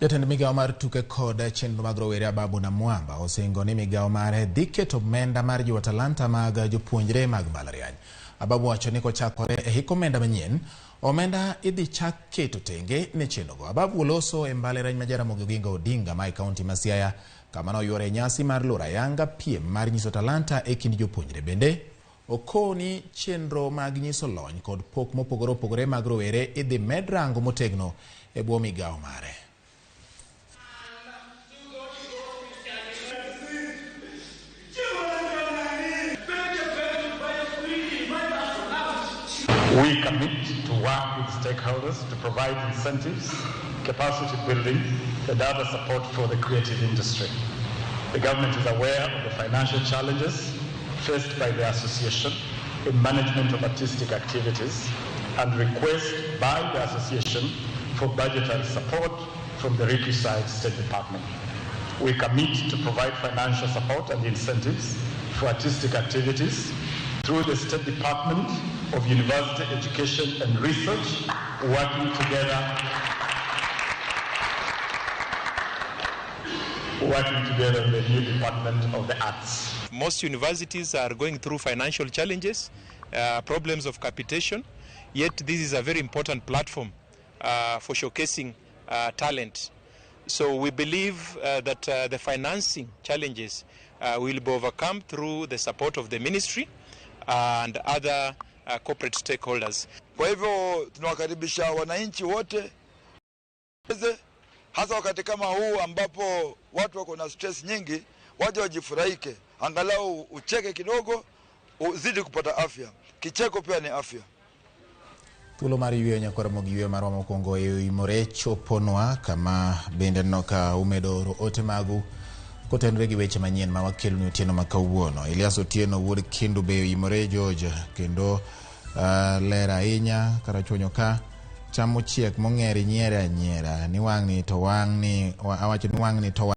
Jatend migawo mar tuke kod chenro mag rowere Ababu Namwamba osingo ni migawo mare dhi keto omenda mar jiwo talanta mag jopuonjre mag mbalariany. Ababu wacho ni kochakore e hik omenda manyien, omenda idhi chak keto tenge ne chenrogo. Ababu oloso e mbalariany ma Jaramogi Oginga Odinga ma e kaunti ma Siaya kama noyuore nyasi mar loro ayanga piem mar nyiso talanta e kind jopuonjre. Bende okoni chenro mag nyiso lony kod pok mopogore opogore mag rowere idhi med rango motegno e bwo migawo mare. We commit to work with stakeholders to provide incentives, capacity building, and other support for the creative industry. The government is aware of the financial challenges faced by the association in management of artistic activities and request by the association for budgetary support from the requisite State Department. We commit to provide financial support and incentives for artistic activities through the State Department of University Education and Research, working together with the new Department of the Arts. Most universities are going through financial challenges, problems of capitation, yet this is a very important platform for showcasing talent. So we believe that the financing challenges will be overcome through the support of the ministry and other corporate stakeholders. Kwa hivyo tunawakaribisha wananchi wote, hasa wakati kama huu ambapo watu wako na stress nyingi, waje wajifurahike, angalau ucheke kidogo, uzidi kupata afya. Kicheko pia ni afya. Thuolo mar yweyo nyakwar Ramogi yweyo marwa mokwongo e imore choponwa kama bende aneno ka umedo oro ote magu kotenore gi weche manyien ma wakelonu otieno ma kawuono. Elias Otieno wuod Kendu Bay oimore George kendo ler ahinya karachuonyo ka cham mochiek mong'er inyiere anyiera ni wang'ni to wang'ni awacho ni wang'ni to